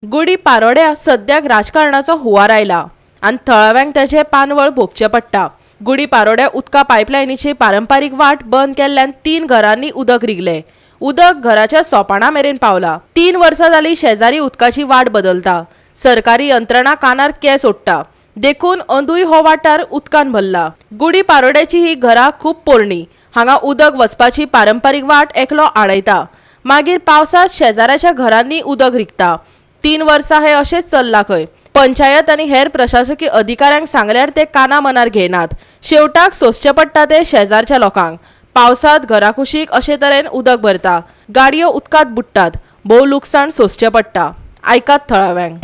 गुडी पारोड्या सद्याक राजकारणाचो हुंवार आयला आनी थळाव्यांक तेजें पानवळ भोगचें पडटा. गुडी पारोड्या उदका पायपलायनीची पारंपारीक वाट बंद केल्ल्यान 3 घरांनी उदक रिगलें. उदक घराच्या सोपाणां मेरेन पावला. 3 वर्सां जाली शेजारी उदकाची वाट बदलता. सरकारी यंत्रणा कानार केंस ओडटा. देखून अंदूय हो वाठार उदकान भरला. गुडी पारोड्याची ही घरां खूब पोरणी. हांगा उदक वचपाची पारंपारीक वाट एकलो आडयता. मागीर पावसांत शेजाऱ्याच्या घरांनी उदक रिगता. 3 वर्सां हे अशेंच चल्लां खंय. पंचायत आनी हेर प्रशासकी अधिकाऱ्यांक सांगल्यार ते काना मनार घेनात. शेवटाक सोंसचें पडटा ते शेजारच्या लोकांक. पावसांत घराकुशीक अशे तरेन उदक भरता. गाडयो उदकांत बुडटात. भोव लुकसाण सोंसचें पडटा. आयकात थळाव्यांक.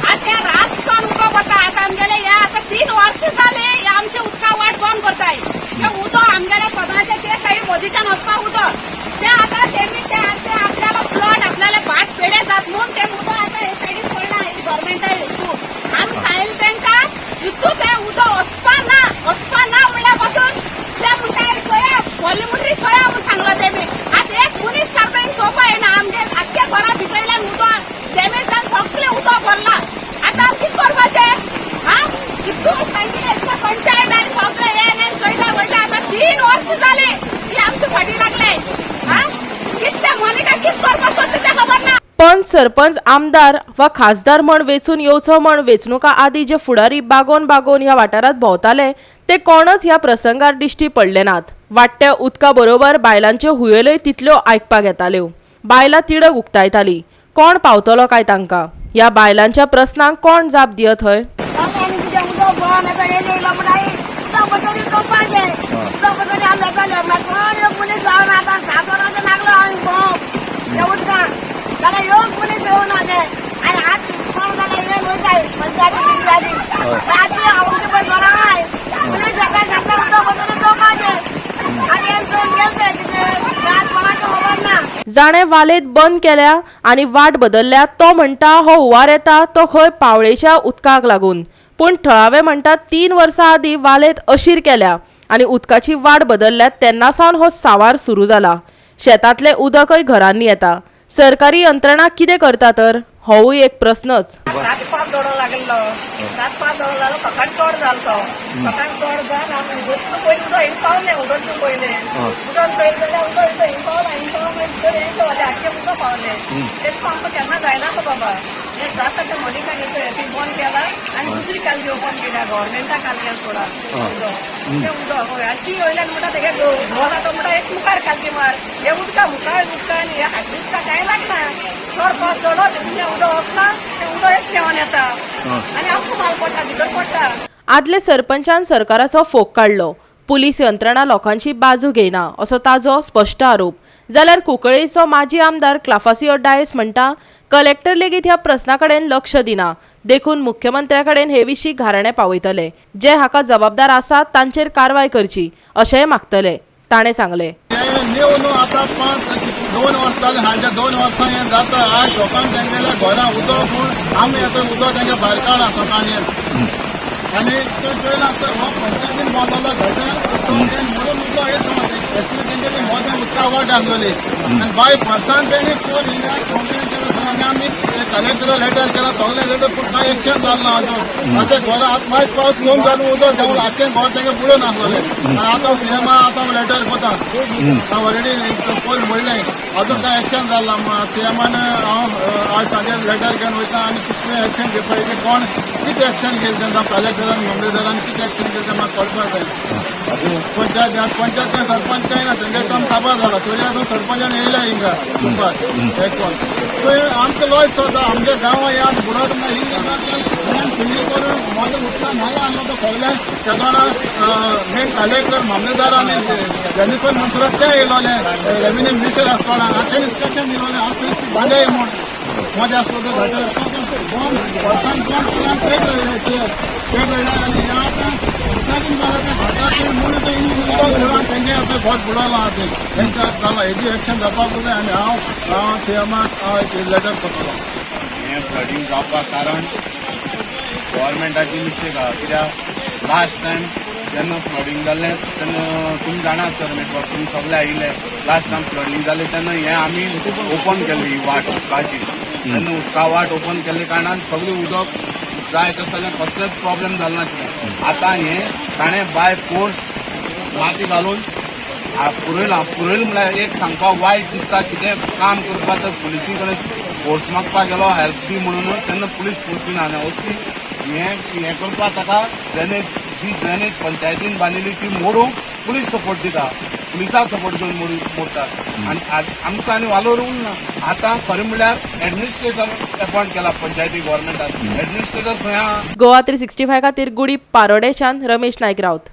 आतां 3 वर्सां जाले आमचे उदका वाट बंद करताय. ते उदक आमगेले स्वताचे ते काही मदीच्यान वचपा उदक ते आतां तेमी ते आपल्याला प्लॉट आपल्याला भाट पेडे जात म्हणून ते उदक आतां हे सायडीन पडला गव्हर्मेंटा हितून. आमी सांगलें तांकां हितून ते उदक वचपा ना, वचपा ना म्हणल्या पासून ते म्हणटा चोया व्हडली म्हणटरी चोया म्हूण सांगलो तेमी. आतां एक मनीस सारको हिंगा चोवपा येना. आमगे आख्खे घरां भितरल्यान उदक डॅमेज जावन सगळें उदक भरलां. आतां आमी कितें करपाचें? हा, इतू सांगिल्लें पंचायत आनी सगळें हें आनी चोयता वयता. आतां 3 वर्सां जालीं ती आमचे फाटी लागले. हा, कितले मोनिका कितें करपाक सोदता तें खबर ना. पंच, सरपंच, आमदार वा खासदार म्हण वेंचून येवचो म्हण वेंचणुका आदी जे फुडारी बागोवन बागोवन ह्या वाठारांत भोंवताले ते कोणच ह्या प्रसंगार दिश्टी पडले नात. वाडट्या उदका बरोबर बायलांच्यो हुयेल्योय तितल्यो आयकपाक येताल्यो. बायलां तिडक उक्तायताली. कोण पावतलो काय तांकां? ह्या बायलांच्या प्रस्नांक कोण जाप दियत हय? जाणें वालेत बंद केल्या आनी वाट बदलल्या तो म्हणटा हो हुंवार येता तो खंय पावळेच्या उदकाक लागून. पूण थळावे म्हणटात 3 वर्सां आदीं वालेत अशीर केल्या आनी उदकाची वाट बदलल्या तेन्ना सावन हो सांवार सुरू जाला. शेतांतलें उदकय घरांनी येता. सरकारी यंत्रणा कितें करता तर होवूय एक प्रस्नच. रात पांच जोडो लागलो, रात 5 जोडो लागलो, सकाळी चड जालो तो. सकाळी चड जावन आमी उदक पयलीं उदक हिंग पावलें, उदक पयलें उदक चोयलें जाल्यार उदक इतलो हिंग पावला, हिंग पावलें भितर हें पावलें, आख्खें उदक पावलें. तेश कोन्न आमकां केन्ना जायना तो बाबा. हें जाता तें मोनिका ती बंद केला आनी दुसरी कालगी ओपन केल्या गव्हर्मेंटा कालगी सोडा उदक तें उदक. हय, आनी ती वयल्यान म्हणटा तेगे घोव तो म्हणटा एक मुखार कालगी मार, हे उदका मुखार उदका आनी हे हाटली उदका कांय लागना. चड पावस चडो तेतून उदक वचना, तें उदक एश देंवन येता आनी आमकां माल पडटा, भितर पडटा. आदले सरपंचान सरकाराचो फोग काडलो. पुलीस यंत्रणा लोकांची बाजू घेयना असो ताजो स्पश्ट आरोप. जाल्यार कुंकळेचो माजी आमदार क्लाफासियो डायस म्हणटा कलेक्टर लेगीत ह्या प्रस्ना कडेन लक्ष दिना, देखून मुख्यमंत्र्या कडेन हे विशीं घाराणें पावयतले. जे हाका जबाबदार आसात तांचेर कारवाय करची अशेंय मागतले, ताणें सांगलें. नेव आतां 5-2 वर्सां जालीं, हांच्या 2 वर्सां हें जाता. आज लोकांक तेंगेल्या घरां उदक पूण आमी आतां उदक तेंगे भायर काडला सकाळी आनी ते चोयला आतां हो पंचायतीन बांदलो घटे म्हणून उदक हे समज एक्चुली तेंगेली मोदें उदका वाट आसलेली आनी बाय पर्सान तेणी कोण कंप्लेन केला आनी आमी कलेक्टर लेटर केला, सगळें लेटर, पूण कांय एक्शन जालें ना अजून. आतां घरां आतां मागीर पावस कम जालो, उदक देंवलें, आख्खें घर तेंगे बुडून आसलेलें. आनी आतां सीएमा आतां लेटर कोता, हांव ऑलरेडी पयर म्हणलें, अजून कांय एक्शन जालें ना. सीएमान हांव आज सांजे लेटर घेवन वयता आनी कितलें एक्शन घेवपाचें, कोण कितें एक्शन घेतलें तेंका, कलेक्टरान मामलेदारान कितें एक्शन घेतलें तें म्हाका कळपाक जाय. पंचायत पंचायत काय सरपंच काय ना, तेंगे काम काबार जाला. तरी आतां सरपंचान येयल्या हिंगा तुमकां एक कोण थंय आमकां लॉस जाता. आमच्या गांवां ह्या बुडत ना ही फुडली करून म्हजें उदकान न्हाय आसलो तो सगळें तेदोणा मेन कलेक्टर मामलेदार आनी जेनिफर मोन्सेरात ते येयलोले, रेवेन्यू मिनिस्टर आसतना तें इन्स्ट्रक्शन दिलोलें आज बांदे म्हूण. मजा आसलो तो गटर बंद वर्सान बंद केला, पेट पेट आनी हें आतां उदकाचें घाटाचें म्हणून तें उदक बुडोवन तेंगे आतां घर बुडवलां. आतां तेंकां जालां हेजी एक्शन जावपाक जाय आनी हांव हांव सीएमाक लेटर करतलो. हें फ्लडींग जावपाक कारण गव्हर्मेंटाची मिस्टेक आहा. कित्याक लास्ट टायम जेन्ना फ्लडींग जालें तेन्ना तुमी जाणा सर, नेटवर्क तुमी सगळे आयिल्ले. लास्ट टायम फ्लडींग जालें तेन्ना हें आमी ओपन केलें ही वाट उदकाची. तेन्ना उदका वाट ओपन केल्ले कारणान सगळें उदक जाय तशें जाल्यार कसलेच प्रॉब्लेम जाल नाशिल्लें. आतां हें ताणें बाय फोर्स माती घालून पुरयलां. पुरयलां म्हळ्यार एक सांगपाक वायट दिसता, कितें काम करपाक तर पुलिसी कडेन फोर्स मागपाक गेलो हेल्प दी म्हणून, तेन्ना पुलीस फोर्स दिना आनी असली हें हें करपाक ताका ड्रेनेज, जी ड्रेनेज पंचायतीन बांदिल्ली ती मोडूंक पुलीस सपोर्ट दिता, पुलिसाक सपोर्ट घेवन मोडटात आनी आमकां आनी वालोर उरना. आतां खरें म्हणल्यार एडमिनिस्ट्रेटर अपॉयंट केला पंचायती गव्हर्मेंटान, एडमिनिस्ट्रेटर खंय आहा? गोवा 365 खातीर गुडी पारोडेच्यान रमेश नायक राऊत.